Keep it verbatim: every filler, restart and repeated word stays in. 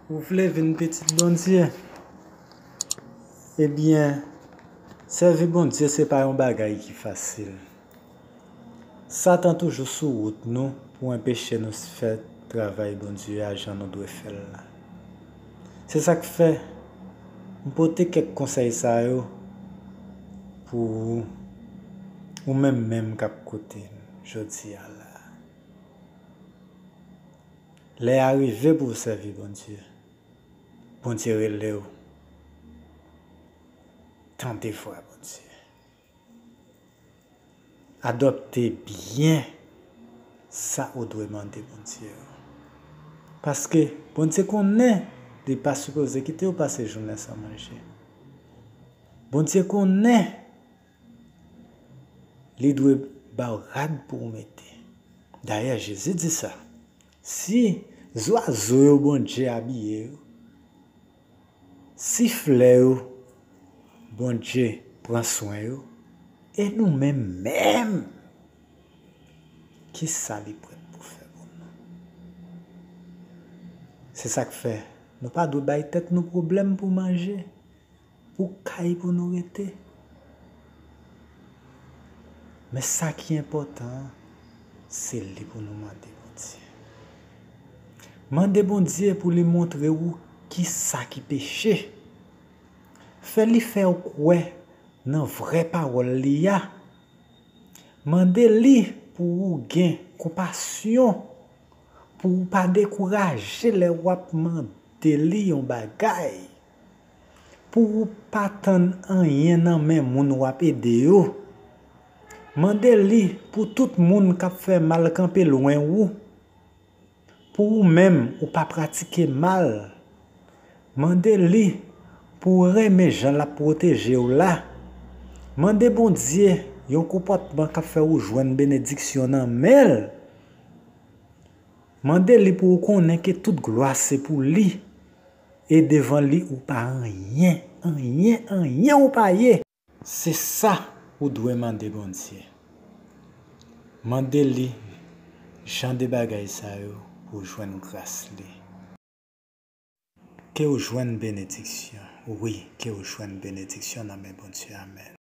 Ou vle vin pitit Bondye? Ebyen, sèvi Bondye se pa yon bagay ki fasil. Satan toujou sou wout nou pou enpeche nou fè travay Bondye a jan nou dwe fè l la. Se sa k fè m pote kèk konsèy sa yo pou ou, ou menm menm k ap koute m jodi a la. Lè a rive pou w sèvi Bondye. Bondye rele w. Tande vwa Bondye. Adopte byen sa ou dwe mande Bondye yo. Paske Bondye konnen li pa sipoze kite w pase jounen san manje. Bondye konnen li dwe ba w rad pou w mete. Dayè, Jezi di sa. Si zwazo yo Bondye abiye yo, si flè yo Bondye pran swen yo, e nou menm menm, kisa li prèt pou fè pou nou? Se sa k fè nou pa dwe bay tèt nou pwoblèm pou manje, pou kay pou nou rete. Men sa ki enpòtan an, se li pou nou mande Bondye. Mande Bondye pou li montre w kisa ki peche. Fè li fè w kwè nan vrè pawòl li a. Mande li pou ou gen konpasyon, pou ou pa dekouraje lè w ap mande li yon bagay, pou ou pa tann anyen nan men moun w ap ede yo. Mande li pou tout moun k ap fè mal kanpe lwen ou. Pou ou menm, ou pa pratike mal. Mande li pou w renmen jan l ap pwoteje w la. Mande Bondye yon konpòtman k ap fè ou jwenn benediksyon nan men l. Mande li pou ou konnen ke tout glwa se pou li. E devan li, ou pa anyen, anyen, anyen ou pa ye. Se sa ou dwe mande Bondye. Mande li jan de bagay sa yo pou w jwenn gras li. Ke w jwenn benediksyon. Wi, ke w jwenn benediksyon nan men Bondye. Amèn.